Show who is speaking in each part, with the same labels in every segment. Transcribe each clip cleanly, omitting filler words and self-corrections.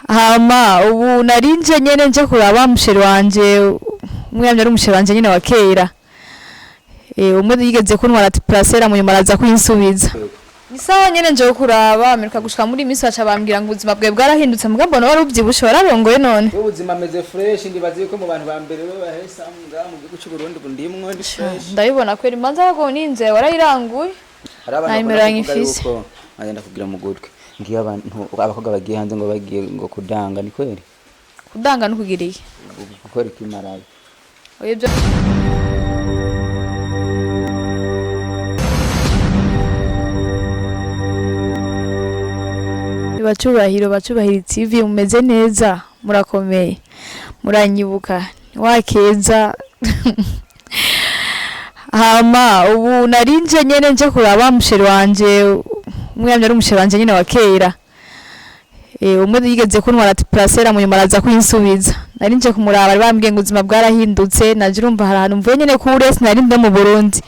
Speaker 1: Hama ubu narinje nyene nje kuraba mu chéri wanje, umwe yamye ari umu chéri wanje nyene wa kera. Umwe yigeze kuntwara parcelle, mu nyuma araza kuyinsubiza. Ni sawa nyene, nje kuraba mperuka gushika muri iyi minsi baca bambwira ngo ubuzima bwawe bwarahindutse, muga mbona wari uvyibushe, wararongoye none.
Speaker 2: Ubuzima ameze fresh, ndibaza yuko mu bantu ba mbere bahesa ngaha mu gihugu cy'u Burundi ubu ndimwo, ndi fresh.
Speaker 1: Ndabibona kweri, mbanza yako ninze warayiranguye.
Speaker 2: Hari abantu
Speaker 1: Nta nimero
Speaker 2: bakunda
Speaker 1: yanjye
Speaker 2: kuvuga
Speaker 1: mfise.
Speaker 2: yuko agenda kugira mu gutwi ngiyo abantu abakobwa bagiye hanze ngo bagiye ngo kudanga, ni kweri?
Speaker 1: Kudanga no kugira iki?
Speaker 2: Gukora ikimarayo.
Speaker 1: Oya, ibyo Bacubahiro, Bacubahiro TV, mumeze neza, murakomeye, muranyibuka wakeza. Hama ubu narinje nyene nje kuraba mu chéri wanje, umwe yamye ari umu chéri wanje nyene wa kera. Umwe yigeze kuntwara parcelle, mu nyuma araza kuyinsubiza. Nari nje kumuraba, bari bambwiye ngo ubuzima bwarahindutse, naje urumva hari ahantu mvuye nyene kure, sinari ndo mu Burundi.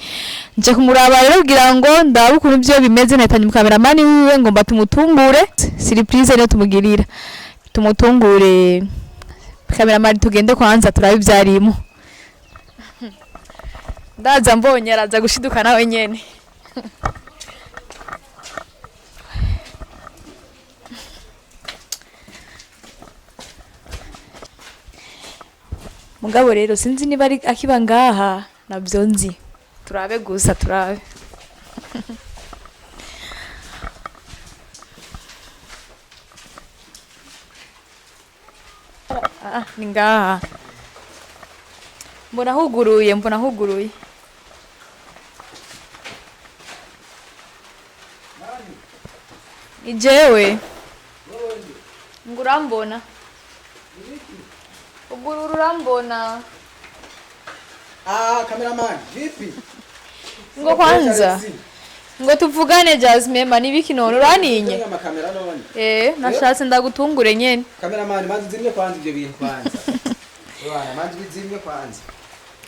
Speaker 1: Nje kumuraba rero kugira ngo ndabe ukuntu ivyo bimeze, nahitanye umukameramani wiwe ngo mbatumutungure, surprise niyo tumugirira. Tumutungure kameramani, tugende kwanza turabe ivyarimo. Ndaza mbonye araza gushiduka nawe nyene. Mugabo rero sinzi niba ari akiba ngaha, nabyo nzi. Turabe gusa, turabe. Ah, ni ngaha. Mbona huguruye, mbona huguruye. Ni jewe. Ngo urambona. Ugurura urambona.
Speaker 2: Ah, cameraman, vipi?
Speaker 1: Ngo kwanza. Ngo tuvugane Jasmine, ma nibiki none uraninye?
Speaker 2: Amakamera none.
Speaker 1: Nashatse ndagutungure nyene.
Speaker 2: Cameraman, manzi uzimye kwanza ivyo bintu kwanza. Bwana, manzi uzimye kwanza.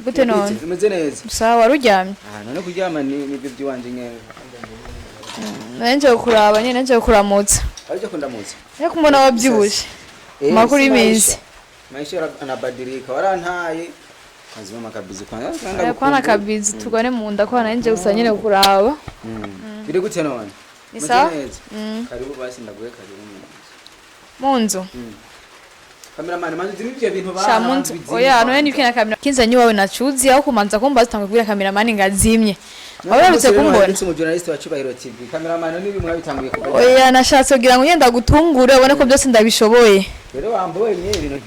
Speaker 1: Gute none?
Speaker 2: Umeze neza.
Speaker 1: Sawa, waruryamye?
Speaker 2: Ah, none kuryama ni nibyo by'iwanje nyene.
Speaker 1: Nanje kuraba nyene, nanje kuramutsa.
Speaker 2: Ariko kundamutsa.
Speaker 1: Ariko mbona wabyibushe.
Speaker 2: Eh,
Speaker 1: Makuru
Speaker 2: si
Speaker 1: y'iminsi.
Speaker 2: Maisha anabadilika. Warantaye. Kazima makabizi kwanza.
Speaker 1: Aya kwana kabizi tugane mu nda kwa nanje gusa nyene kuraba.
Speaker 2: Biri gute none?
Speaker 1: Ni
Speaker 2: Umeze
Speaker 1: sawa?
Speaker 2: neza? Karibu basi, ndaguhe karibu mu nzu.
Speaker 1: Mu nzu.
Speaker 2: Cameraman, manzi uzimye ivyo bintu bana.
Speaker 1: Sha mu nzu. Oya, none nibike na kamera. Kinzanye iwawe nacuzi aho kumanza kumbaza utangwe kubwira kameramani ngazimye. Wabarutse kumbona.
Speaker 2: Ndetse mu journalist wa Cubahiro TV. Cameraman, nibi mwabitanguye kuva.
Speaker 1: Oya, nashatse kugira ngo ngenda gutungure ubone ko byose ndabishoboye.
Speaker 2: Rero wamboye ibintu.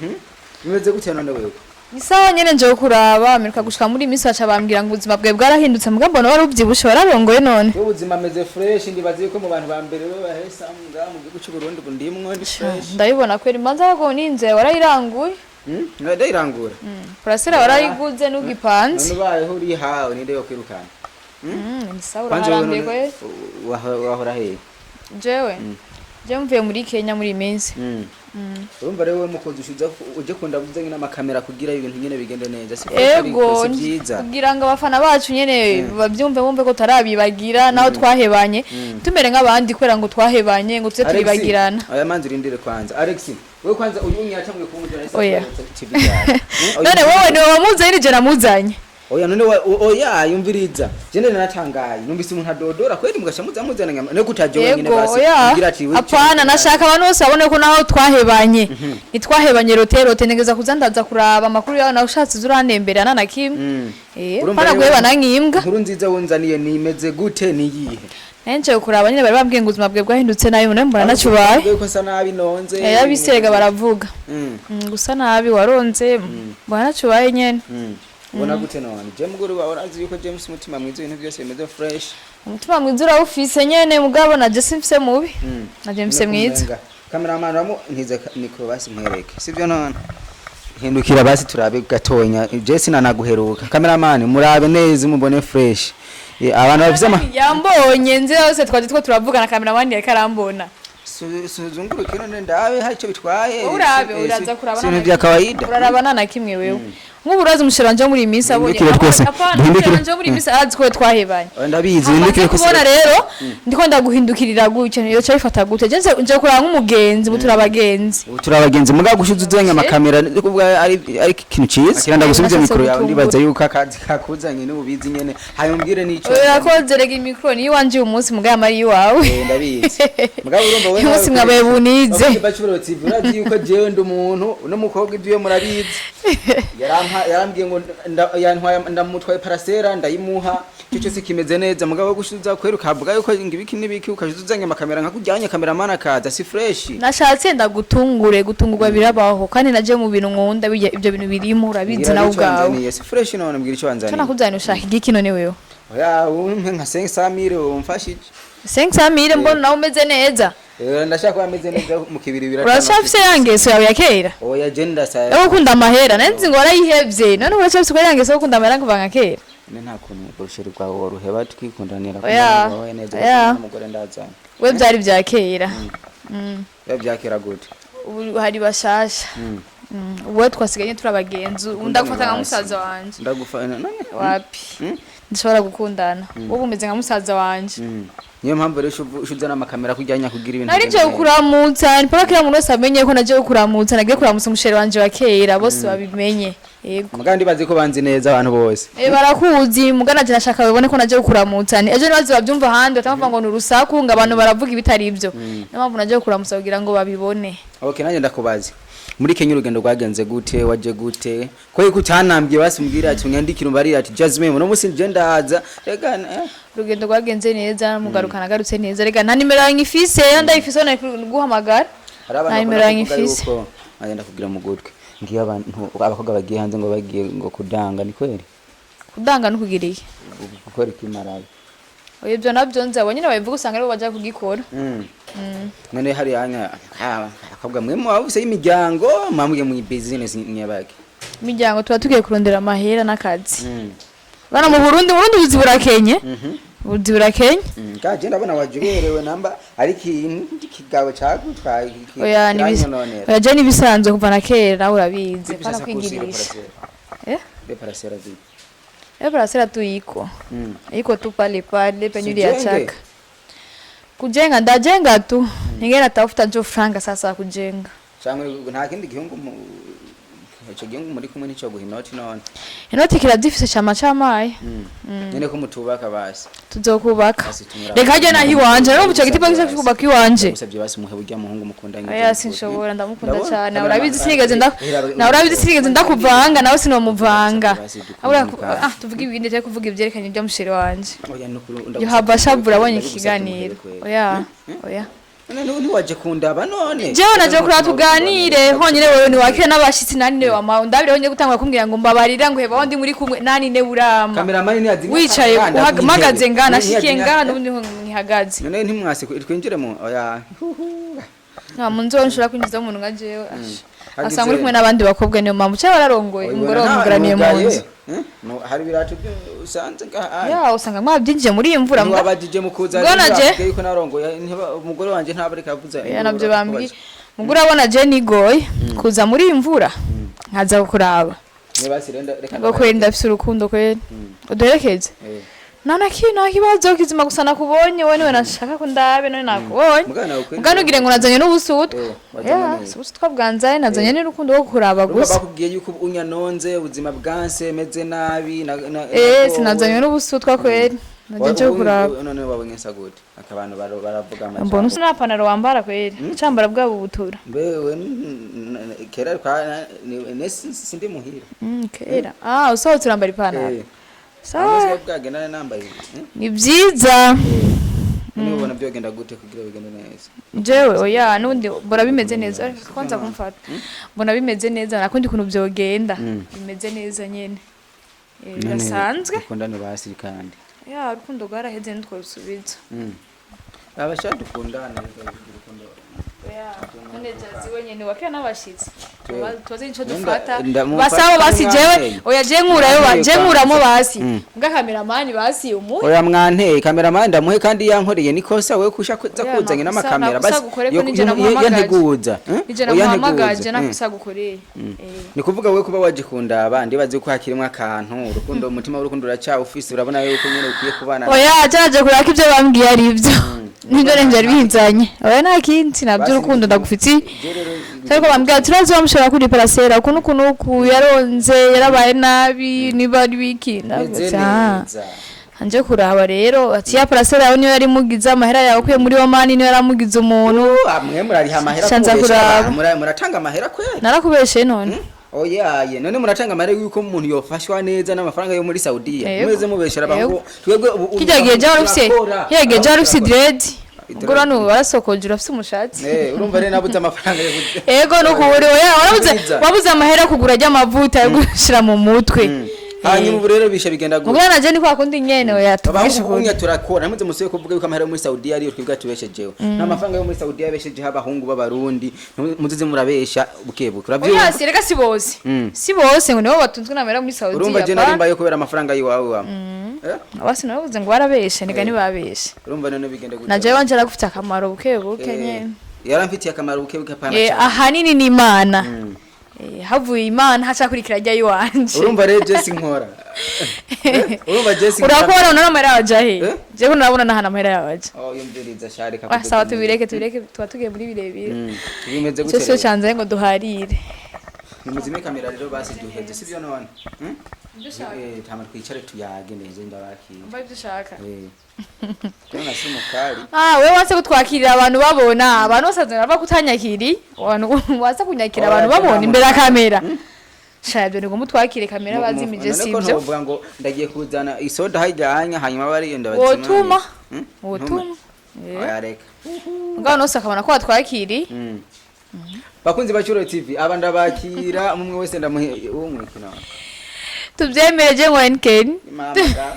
Speaker 2: Bimeze gute none wewe?
Speaker 1: Ni sawa nyene, nje kuraba mperuka gushika muri iyi minsi baca bambwira ngo ubuzima bwawe bwarahindutse, muga mbona wari uvyibushe, wararongoye none.
Speaker 2: Ubuzima ameze fresh, ndibaza yuko mu bantu ba mbere bahesa ngaha mu gihugu cy'u Burundi ubu ndimwo, ndi fresh.
Speaker 1: Ndabibona kweri, mbanza yako ninze warayiranguye.
Speaker 2: Ndayirangura.
Speaker 1: Parcelle warayiguze n'ugipanze.
Speaker 2: None ubayeho uri hawe ninde yo kwirukana?
Speaker 1: Ni sawa,
Speaker 2: Kwanza wewe
Speaker 1: uraharambiye
Speaker 2: none
Speaker 1: kweri.
Speaker 2: wahora hehe?
Speaker 1: Jewe. Je mvuye muri Kenya muri iyi minsi.
Speaker 2: Urumva rero wewe mukozi ushuza uje kundabuza nyine amakamera kugira ibintu nyine bigende neza, si
Speaker 1: Ego,
Speaker 2: si byiza.
Speaker 1: kugira ngo abafana bacu nyene bavyumve, bumve ko tarabibagira naho twahebanye, tumere nk'abandi kubera ngo twahebanye ngo tuze
Speaker 2: Alex,
Speaker 1: turibagirana.
Speaker 2: Aya manzi urindire kwanza. Alex, wewe kwanza uyu unyatamwe ku journalist
Speaker 1: Oya.
Speaker 2: TV yawe.
Speaker 1: None wowe niwe wamuzanye, nije namuzanye.
Speaker 2: Oya, none oya, yumviriza. Je natangaye. Numvise umuntu adodora kweli mugasha muza muzana nyama. Ne kutaje wenyine
Speaker 1: Ego,
Speaker 2: basi.
Speaker 1: oya.
Speaker 2: Ugira ati we.
Speaker 1: Apana, nashaka abantu bose babone ko naho twahebanye ntitwahebanye rote rote, ntegeza kuza ndaza kuraba amakuru yawe, nawe ushatse uza urantembera nta na kimwe.
Speaker 2: Urumva
Speaker 1: Pana
Speaker 2: rero
Speaker 1: guhebana nk'imbwa.
Speaker 2: Inkuru nziza wunzaniye nimeze gute, niyihe?
Speaker 1: Nanje kuraba nyine, bari bambwiye ngo ubuzima bwawe bwahindutse nabi, none mbona nacubaye.
Speaker 2: Uvuga ko nsa nabi nonze.
Speaker 1: Abisega baravuga. Gusa nabi waronze, mbona nacubaye nyene.
Speaker 2: Ubona gute none? Je muguru wawe urazi yuko James umutima mwiza, ibintu byose bimeze fresh.
Speaker 1: Umutima mwiza urawufise nyene, mugabo naje simfise mubi. Naje mfise mwiza.
Speaker 2: Cameraman ramu ntize mikro basi nkwereke. Sivyo none? Hindukira basi turabe gatonya. Je sinanaguheruka. Cameraman, murabe neza mubone fresh. Abantu bafise ama
Speaker 1: Yambonye nzi yose twaje two turavugana, kameramani yariko arambona.
Speaker 2: Suzunguruke none ndabe hari icyo bitwaye.
Speaker 1: Wowe urabe, uraza kuraba
Speaker 2: Si ibintu bya kawaida.
Speaker 1: Uraraba nta na kimwe wewe. Nk'ubu urazi umusheri wanje wo muri iyi minsi abonye.
Speaker 2: Duhindukire twese.
Speaker 1: Apana,
Speaker 2: Duhindukire.
Speaker 1: umusheri wanje wo muri iyi minsi arazi ko twahebanye.
Speaker 2: Oya, ndabizi.
Speaker 1: Amaze
Speaker 2: Uhindukire
Speaker 1: kubona rero ndiko ndaguhindukirira gutya, yoca bifata gute? Je nje kuraba nk'umugenzi, ubu turi abagenzi.
Speaker 2: Ubu turi abagenzi, mugabo gushize uzanye amakamera ni kuvuga ari ikintu ciza. Kira ndagusubize
Speaker 1: Nashatse
Speaker 2: mikoro yawe,
Speaker 1: gutungura.
Speaker 2: ndibaza yuko akazi kakuzanye n'ububizi nyene, hanyuma umbwire n'ico.
Speaker 1: Urakoze. Rega imikoro niyo iwanje uyu munsi, mugabo ari iwawe.
Speaker 2: Eh, ndabizi, mugabo urumva wewe
Speaker 1: Uyu munsi mwabaye bunize.
Speaker 2: Bacubero TV, urazi yuko jewe ndi umuntu uno mukobwa ibyo murabizi, yarampa yarambwiye ngo yantwaye, ndamutwaye parasera ndayimuha, icyo cyose kimeze neza. Mugabo wo gushiza kwera ukavuga yuko ngo ibiki n'ibiki, ukashiza uzanye amakamera nka kujyanye cameraman akaza, si fresh.
Speaker 1: Nashatse ndagutungure, gutungurwa birabaho, kandi naje mu bintu nkunda bijya, ibyo bintu birimo urabizi
Speaker 2: Mbwira
Speaker 1: nawe
Speaker 2: ico
Speaker 1: ubwawe.
Speaker 2: wanzaniye, si fresh none, mbwira icyo
Speaker 1: Cyo
Speaker 2: wanzaniye.
Speaker 1: nakuzaniye, ushaka igiki none wewe?
Speaker 2: Oya, umpe nka 500 mille umfashije.
Speaker 1: 500 mille, mbona nawe umeze neza.
Speaker 2: Eh, ndashaka kuba ameze neza mu kibiri biracana.
Speaker 1: Uracyafise ya ngeso yawe ya kera?
Speaker 2: Oya, je ndasaya.
Speaker 1: Yo gukunda amahera, nari ngo warayihevye, none uracyafise ko ya ngeso yo gukunda amahera kuva nka kera?
Speaker 2: Ne, nta kuntu urusheri rwawe woruheba tukikundanira?
Speaker 1: Oya.
Speaker 2: Wawe neza.
Speaker 1: Oya.
Speaker 2: N'umugore ndazana.
Speaker 1: We byari bya kera.
Speaker 2: Biba byakera gute?
Speaker 1: Ubu hari bashasha. Ubu twasigaye turi abagenzi, ubu ndagufata nka musaza wanje.
Speaker 2: Ndagufa none?
Speaker 1: Wapi, ndashobora gukundana, wowe umeze nka musaza wanje.
Speaker 2: Niyo mpamvu rero ushuzana amakamera kujyanya kugira ibintu
Speaker 1: Nari nje
Speaker 2: bigende neza.
Speaker 1: kukuramutsa, ni paka kila muntu wese amenye ko naje kukuramutsa, nagiye kuramutsa umusheri wanje wa kera, bose babimenye, yego.
Speaker 2: Mugabo ndibaze ko banzi neza abantu bose.
Speaker 1: Eh, barakuzi, mugana je nashaka babone ko naje kukuramutsa. Ni ejo nibaze babyumva ahandi batavuga ngo ni urusaku, ngo abantu baravuga ibitari ibyo. Niyo mpamvu naje kukuramutsa kugira ngo babibone.
Speaker 2: Okay, nanjye ndakubaza, muri Kenya urugendo rwagenze gute? Waje gute? Ko yuko utanambye, basi umbwira ati unyandikire umbarire ati Jasmine, uno munsi nje ndaza rega eh.
Speaker 1: Urugendo rwagenze neza, mugaruka nagarutse neza. Rega nta nimero yanyu ifise, iyo ndayifise nari guhamagara.
Speaker 2: Hari abantu
Speaker 1: Nta nimero
Speaker 2: bakunda
Speaker 1: yanyu
Speaker 2: kuvuga
Speaker 1: ifise.
Speaker 2: yuko agenda kugira mu gutwi ngiyo abantu abakobwa bagiye hanze ngo bagiye ngo kudanga, ni kweri?
Speaker 1: Kudanga no kugira iki?
Speaker 2: Gukora ikimarayo.
Speaker 1: Oya, ibyo nabyo nzi, abo nyine babivuga usanga aribo baja kugikora.
Speaker 2: None hari hanya abakobwa mwe mwabuse y'imiryango mwambwiye mu business nyabaki?
Speaker 1: Imiryango tuba tugiye kurondera amahera n'akazi. Bana mu Burundi, mu Burundi ubuzi burakenye, ubuzi burakenye.
Speaker 2: Kaje ndabona wajuberewe namba ariko ikigabo cagutwaye.
Speaker 1: Oya,
Speaker 2: kiranyononera.
Speaker 1: oya, je nibisanzwe kuva na kera, nawe urabizi, pana kwingirisha, eh.
Speaker 2: Be parasera vipi?
Speaker 1: Eh, parasera tu iko iko tu pale pale penye
Speaker 2: Sijenge.
Speaker 1: uliachaka. Kujenga ndajenga tu, ninge natafuta njo franga sasa ya kujenga.
Speaker 2: Cyangwa nta kindi gihugu ico gihugu muri kumwe nico guha inoti none?
Speaker 1: Inoti kirazifise, chama chamaye.
Speaker 2: Nyene ko mutubaka basi.
Speaker 1: Tuzokubaka.
Speaker 2: Basi tumira.
Speaker 1: Reka hajya naho iwanje rero ico giti bagise kubaka iwanje.
Speaker 2: Usabye basi muhe burya muhungu mukundanye.
Speaker 1: Oya, sinshobora, ndamukunda
Speaker 2: Ndabona.
Speaker 1: cyane.
Speaker 2: Kamera
Speaker 1: Urabizi
Speaker 2: man-
Speaker 1: sinigeze nda nawe urabizi sinigeze ndakuvanga, nawe sinomuvanga.
Speaker 2: Basi dukundane
Speaker 1: Abura
Speaker 2: kandi.
Speaker 1: ah, tuvuge ibindi cyangwa kuvuga ibyerekanye ibyo musheri wanje.
Speaker 2: Oya, nukuri.
Speaker 1: Yohava ashavura abonye ikiganiro. Oya, oya.
Speaker 2: None ntiwaje kundaba none?
Speaker 1: Jewe naje kuraba tuganire honyine, wewe niwakire n'abashitsi nani niwe wama ndabire honyine gutangura kumbwira ngo mbabarira, ngo heba ndi muri kumwe nani ne urama.
Speaker 2: Cameraman ni azinga.
Speaker 1: Wicaye mpagaze ngana ashikiye ngana n'ubundi nkihagaze.
Speaker 2: None ntimwase twinjire mu oya.
Speaker 1: Nta mu nzu nshobora kwinjiza umuntu nka jewe.
Speaker 2: Hagize-
Speaker 1: Asanga uri kumwe n'abandi bakobwa, niyo mpamvu cyangwa wararongoye umugore wamugaraniye mu nzu.
Speaker 2: Hari ibirato usanze ngaha.
Speaker 1: Ya, usanga mwabyinjiye muri iyi mvura mbwa.
Speaker 2: Ntiwabajije mu kuza?
Speaker 1: Mbona je?
Speaker 2: Ntibabwiye yuko narongoye, umugore wanje ntabwo ariko avuza.
Speaker 1: Ya, nabyo bambwiye. Mugura abona je nigoye kuza muri iyi mvura nkaza kukuraba.
Speaker 2: Basi reka.
Speaker 1: Ngo kweri ndafise urukundo kweri, uduherekeze.
Speaker 2: Eh.
Speaker 1: Nta na kimwe, nta kibazo kizima, gusa nakubonye wowe niwe nashaka ko ndabe, none nakubonye.
Speaker 2: Mugana nawe kweri.
Speaker 1: Mugana ugire ngo nazanye n'ubusutwa.
Speaker 2: Eh, wazanye
Speaker 1: Ya,
Speaker 2: neza.
Speaker 1: si ubusutwa bwanzaye, nazanye n'urukundo rwo kuraba
Speaker 2: Urumva
Speaker 1: gusa.
Speaker 2: bakubwiye yuko unyanonze ubuzima bwanse meze nabi
Speaker 1: Eh, sinazanye n'ubusutwa kweri, naje nje kuraba.
Speaker 2: None wabonye nsa gute? Akabantu baravuga
Speaker 1: Mbona
Speaker 2: amajambo.
Speaker 1: usa nta panaro wambara kweri, cambara bwa bubutura.
Speaker 2: Mbewe kera kwa ne sindi muhira.
Speaker 1: Kera ah, usohotse urambara ipantaro?
Speaker 2: Eh.
Speaker 1: Sawa.
Speaker 2: Amaze bwagenda nambaye.
Speaker 1: Ni byiza.
Speaker 2: None ubona byogenda gute kugira bigende neza?
Speaker 1: Jewe oya, nundi mbona bimeze neza. Ariko kwanza kumfata mbona bimeze neza, nakundi kuntu byogenda bimeze neza nyene. Eh, birasanzwe.
Speaker 2: Dukundane basi kandi.
Speaker 1: Ya, urukundo rwaraheze ntitworusubiza.
Speaker 2: Abashaka dukundane urukundo.
Speaker 1: Oya, none jazi wenyene wakira n'abashitsi. Tubaze nico
Speaker 2: Nenda-
Speaker 1: dufata.
Speaker 2: ndamufata
Speaker 1: Basaba basi jewe
Speaker 2: mwanteye.
Speaker 1: oya je nkurayo ba je
Speaker 2: Mwanteye
Speaker 1: nkuramo
Speaker 2: kwanza.
Speaker 1: basi. Mbwa cameraman basi umuhe.
Speaker 2: Oya, mwanteye cameraman ndamuhe, kandi yankoreye nikosa wewe kusha kuza
Speaker 1: Oya,
Speaker 2: kuzanye n'amakamera
Speaker 1: nakosa
Speaker 2: basi
Speaker 1: gukoreko nije namuhamagaje.
Speaker 2: yanteguza.
Speaker 1: Nije
Speaker 2: Oya,
Speaker 1: namuhamagaje
Speaker 2: nteguza.
Speaker 1: nakosa gukoreye.
Speaker 2: Ni kuvuga wewe kuba waje kundaba, ndibaze ko hakirimwo akantu urukundo, umutima w'urukundo uracyawufise, urabona yuko nyene ukwiye kubana.
Speaker 1: Oya, cyaje kuraka ibyo bambwiye ari ibyo. Nibyo nje byari binzanye. Oya, nta kindi nabyo urukundo ndagufitiye.
Speaker 2: Je rero
Speaker 1: Ariko bambwira turazi bamushora kuri parasera ukuntu ukuntu uku yaronze yarabaye nabi niba ari wiki.
Speaker 2: Meze
Speaker 1: Ndavuze, "Ah."
Speaker 2: neza.
Speaker 1: Anje kuraba rero ati ya parasera yawe niyo yari mugize amahera yawe akuye muri Omani, niyo yaramugize umuntu.
Speaker 2: Ah, mwe murariha amahera
Speaker 1: Shanza
Speaker 2: kubesha
Speaker 1: kuraba.
Speaker 2: abantu, muratanga amahera kweli?
Speaker 1: Narakubeshe none?
Speaker 2: Oyaye, none muratanga amahera yuko umuntu yofashwa neza n'amafaranga yo muri Saudiya?
Speaker 1: Yego.
Speaker 2: Mweze mubeshera
Speaker 1: Yego.
Speaker 2: abantu, twebwe ubu
Speaker 1: Kijya gihe jya warufise,
Speaker 2: turakora.
Speaker 1: kijya gihe jya warufise dread,
Speaker 2: Dread.
Speaker 1: ubwo urano warasokoje urafise umushatsi.
Speaker 2: Urumva rero nabuze amafaranga yo kurya.
Speaker 1: Ego, nukuri oya warabuze.
Speaker 2: Ubwiza.
Speaker 1: Wabuze amahera yo kugura ry'amavuta yo gushira mu mutwe.
Speaker 2: Hanyuma ubu rero bisha bigenda gute?
Speaker 1: Mugana naje ni kwa kundi nyene, oya tuvugishe
Speaker 2: Abahungu
Speaker 1: ukuri.
Speaker 2: ubunya turakora, ntimuze musubire kuvuga yuko amahera yo muri Saudiya ariyo twebwe atubeshejeho. Nta mafaranga yo muri Saudiya yabeshejeho abahungu b'Abarundi, muzize murabesha bukebuke,
Speaker 1: Oya,
Speaker 2: uravyumva?
Speaker 1: si reka si bose. Si bose ngo nibo batunzwe n'amahera muri Saudiya.
Speaker 2: Urumva je narimbayo kubera amafaranga y'iwawe wa. Eh?
Speaker 1: Abasi nabo ngo barabeshe niga ntibabeshe.
Speaker 2: Urumva none bigenda gute?
Speaker 1: Na jewe wanje aragufite akamaro buke buke nyene.
Speaker 2: Yaramfitiye akamaro bukebuke, apana
Speaker 1: Eh,
Speaker 2: cane.
Speaker 1: ahanini ni Imana. Havuye Imana hacakurikira ajya iwanje.
Speaker 2: Urumva rero je sinkora. Urumva je sinkora.
Speaker 1: Urakora unona amahera yawe aja he?
Speaker 2: Eh?
Speaker 1: Jewe nurabona n'ahantu amahera yawe aja.
Speaker 2: Oh, yumviriza shareka.
Speaker 1: Ah, sawa, tubireke tubireke, tuba tugiye muri birebire.
Speaker 2: Bimeze
Speaker 1: Icyo
Speaker 2: gute
Speaker 1: sico
Speaker 2: rero?
Speaker 1: canze ngo duharire.
Speaker 2: Nimuzime kamera rero basi duheze, sivyo none? Hmm? Tama twicare tuyage neza, ndabakira.
Speaker 1: Umva ibyo ushaka.
Speaker 2: Tuna si mukari.
Speaker 1: Ah, wewe wanse kutwakirira abantu babona, abantu bose bazana kutanyakiri, abantu wanse kunyakira
Speaker 2: Oya,
Speaker 1: abantu babona
Speaker 2: nta
Speaker 1: imbere ya kamera. Sha, ibyo ni ngo mutwakire kamera bazimije,
Speaker 2: None ko
Speaker 1: sibyo?
Speaker 2: ntovuga ngo ndagiye kuzana isoda hajyanya, hanyuma bariyenda bazimanye.
Speaker 1: Wotuma.
Speaker 2: Hmm?
Speaker 1: Wotuma.
Speaker 2: Ntume. Oya, reka.
Speaker 1: Mugabo nose akabona ko watwakiri.
Speaker 2: Bakunzi ba Cyuro TV, aba ndabakira umwe wese ndamuhe umwe kino.
Speaker 1: Tubyemereje ngo NKN.
Speaker 2: Mama ga.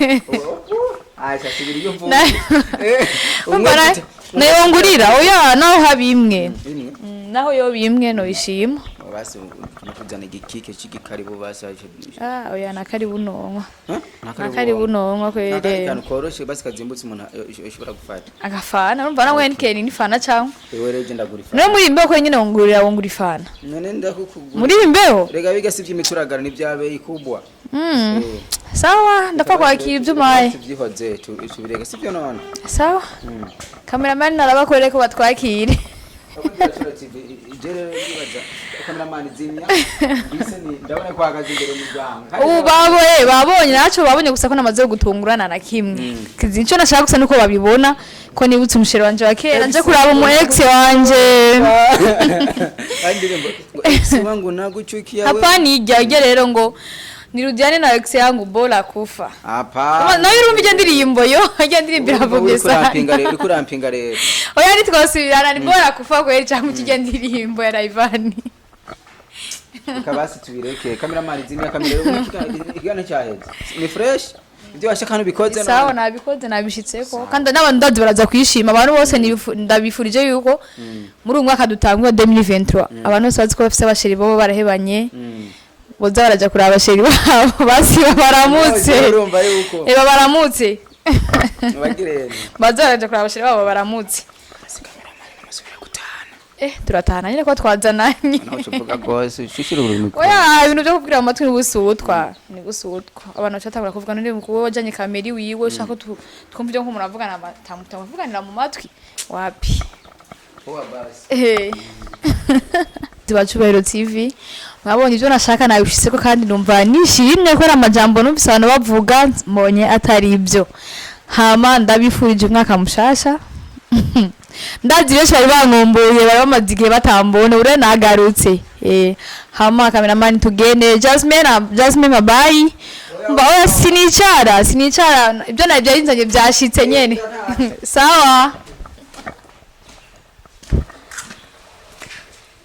Speaker 2: Acha sibiri yo mvuga.
Speaker 1: Umva nayongurira oya naho haba imwe.
Speaker 2: Imwe.
Speaker 1: Naho yoba imwe noyishima.
Speaker 2: Basi kuzana igikike c'igikaribu basi.
Speaker 1: Ah, oya nakari bunonwa.
Speaker 2: Eh?
Speaker 1: Nakari bunonwa
Speaker 2: Nakari
Speaker 1: kwere.
Speaker 2: kantu koroshe basi kazimbutse umuntu ashobora gufata.
Speaker 1: Agafana urumva nawe NKN ni fana cyangwa?
Speaker 2: Ewe rero je ndagura ifana.
Speaker 1: None muri imbeho kwe nyine wongurira wongura ifana.
Speaker 2: None ndakukugura.
Speaker 1: Muri imbeho?
Speaker 2: Rega biga sivyo imituragaro nivyabe ikubwa.
Speaker 1: Sawa, ndapfa kwakira ibyo umpaye.
Speaker 2: Tuvyihoze tubireke, sivyo none?
Speaker 1: Sawa. Cameraman narabakorere ko batwakire.
Speaker 2: Abakunzi ba Cyuro TV, je rero ndibaza cameraman zimya mbise ni ndabona ko ahagaze imbere y'umuryango.
Speaker 1: Ubu babonye babonye naco babonye gusa ko namaze gutungurana na kimwe. Kizi ico nashaka gusa nuko babibona ko nibutse umusheri wanje wa kera nje kuraba umu ex wanje.
Speaker 2: Indirimbo ngo ex wangu naguchukia wewe.
Speaker 1: Hapana, ijya ijya rero ngo nirudiane na ex yangu bora kufa.
Speaker 2: Hapana.
Speaker 1: Nayo urumva ijya ndirimbo yo ijya ndirimbo iravumye
Speaker 2: Uriko urampinga
Speaker 1: sana.
Speaker 2: rero, uriko urampinga rero.
Speaker 1: Oya, ntitwosubirana ni bora kufa kweri cyangwa ikijya ndirimbo ya Rayvanny.
Speaker 2: Reka basi tubireke, cameraman zimya kamera rero, ikiganiro cyaheze ni fresh, ibyo washaka hano bikoze.
Speaker 1: Sawa, nabikoze nabishitseko kandi n'abantu ndazi baraza kwishima, abantu bose ndabifurije yuko muri uyu mwaka dutangura 2023 abantu bose bazi ko bafise abasheri bobo barahebanye boza baraja kuraba abasheri babo basi baramutse.
Speaker 2: Urumva yuko
Speaker 1: eba baramutse.
Speaker 2: bagirene.
Speaker 1: Baza baraja kuraba abasheri babo baramutse.
Speaker 2: Cameraman namasubira gutana.
Speaker 1: Turatahana nyine ko twazananye.
Speaker 2: Naho uvuga gose ushishira ururimi.
Speaker 1: Oya, ibintu byo kubwira mu matwi ni busutwa, ni busutwa, abantu bacatangura kuvuga none kuba wajanye kamera wiwe ushaka ko twumva ibyo nk'umuntu avugana mutamuvuganira mu matwi wapi.
Speaker 2: Poa basi.
Speaker 1: Cubahiro TV, mwabonye ibyo nashaka nabishitse ko kandi numva nishimye kubera amajambo numvise abantu bavuga mbonye atari ibyo. Hama ndabifurije umwaka mushasha, ndazi benshi bari bankumbuye, bari bamaze igihe batambona, ure nagarutse. Hama cameraman tugende. Jasmine, Jasmine, bye. Mba oya, sinicara sinicara, ibyo nabyo byari byashitse nyene. Sawa.